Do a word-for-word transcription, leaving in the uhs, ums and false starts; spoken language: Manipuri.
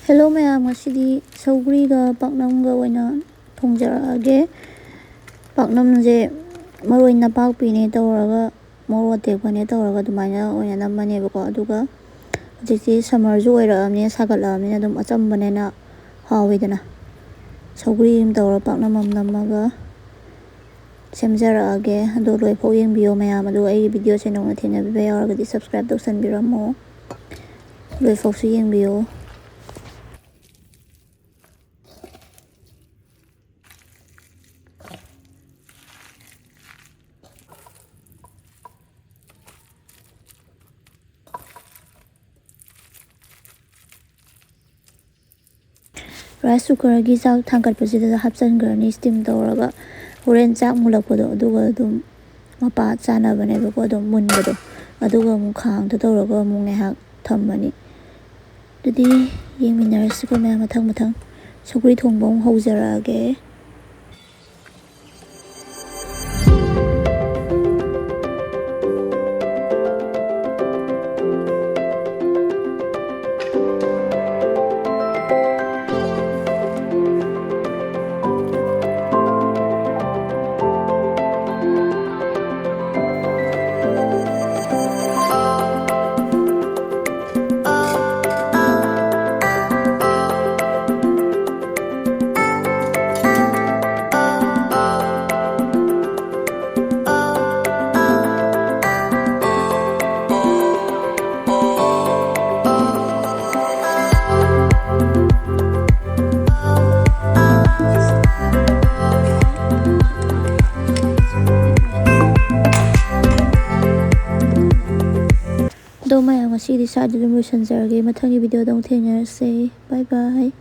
Hello ꯃꯌꯥꯝ, ꯉꯁꯤꯗꯤ ꯁꯧꯒ꯭ꯔꯤꯒ ꯄꯥꯛꯅꯝꯒ ꯑꯣꯏꯅ ꯊꯣꯡꯖꯔꯛꯑꯒꯦ꯫ ꯄꯥꯛꯅꯝꯁꯦ ꯃꯔꯣꯏ ꯅꯄꯥꯛꯄꯤꯅꯦ ꯇꯧꯔꯒ, ꯃꯣꯔꯣꯛ ꯑꯇꯦꯛꯄꯅꯦ ꯇꯧꯔꯒ ꯑꯗꯨꯃꯥꯏꯅ ꯑꯣꯏꯅ ꯅꯝꯃꯅꯦꯕꯀꯣ꯫ ꯑꯗꯨꯒ ꯍꯧꯖꯤꯛꯇꯤ summerꯁꯨ ꯑꯣꯏꯔꯛꯑꯕꯅꯤꯅ, ꯁꯥꯒꯠꯂꯛꯑꯕꯅꯤꯅ ꯑꯗꯨꯝ ꯑꯆꯝꯕꯅꯦꯅ ꯍꯥꯎꯋꯤꯗꯅ꯫ ꯁꯧꯒ꯭ꯔꯤ ꯑꯃ ꯇꯧꯔ ꯄꯥꯛꯅꯝ ꯑꯃ ꯅꯝꯃꯒ ꯁꯦꯝꯖꯔꯛꯑꯒꯦ꯫ ꯑꯗꯣ ꯂꯣꯏꯐꯥꯎ ꯌꯦꯡꯕꯤꯌꯣ ꯃꯌꯥꯝ꯫ ꯑꯗꯨꯒ ꯑꯩꯒꯤ videoꯁꯦ ꯅꯧꯅ ꯊꯦꯡꯅꯕꯤꯕ ꯌꯥꯎꯔꯒꯗꯤ subscribe ꯇꯧꯁꯟꯕꯤꯔꯝꯃꯣ꯫ ꯂꯣꯏꯐꯥꯎꯁꯨ ꯌꯦꯡꯕꯤꯌꯣ꯫ Rice cookerꯒꯤ ꯆꯥꯛ ꯊꯥꯡꯒꯠꯄꯁꯤꯗ ꯍꯥꯞꯆꯤꯟꯈ꯭ꯔꯅꯤ steam ꯇꯧꯔꯒ꯫ ꯍꯣꯔꯦꯟ ꯆꯥꯛ ꯃꯨꯜꯂꯛꯄꯗꯣ, ꯑꯗꯨꯒ ꯑꯗꯨꯝ ꯃꯄꯥ ꯆꯥꯅꯕꯅꯦꯕꯀꯣ, ꯑꯗꯨꯝ ꯃꯨꯟꯕꯗꯣ꯫ ꯑꯗꯨꯒ ꯑꯃꯨꯛ ꯈꯥꯡꯗ ꯇꯧꯔꯒ ꯑꯃꯨꯛ ꯉꯥꯏꯍꯥꯛ ꯊꯝꯃꯅꯤ꯫ ꯑꯗꯨꯗꯤ ꯌꯦꯡꯃꯤꯟꯅꯔꯁꯤꯀꯣ ꯃꯌꯥꯝ, ꯃꯊꯪ ꯃꯊꯪ꯫ ꯁꯧꯒ꯭ꯔꯤ ꯊꯣꯡꯕ ꯑꯃꯨꯛ ꯍꯧꯖꯔꯛꯑꯒꯦ꯫ ꯑꯗꯣ ꯃꯌꯥꯝ, ꯉꯁꯤꯗꯤ ꯁ꯭ꯋꯥꯏꯗ ꯑꯗꯨꯝ ꯂꯣꯏꯁꯤꯟꯖꯔꯒꯦ꯫ ꯃꯊꯪꯒꯤ videoꯗ ꯑꯃꯨꯛ ꯊꯦꯡꯅꯔꯁꯦ꯫ Bye bye꯫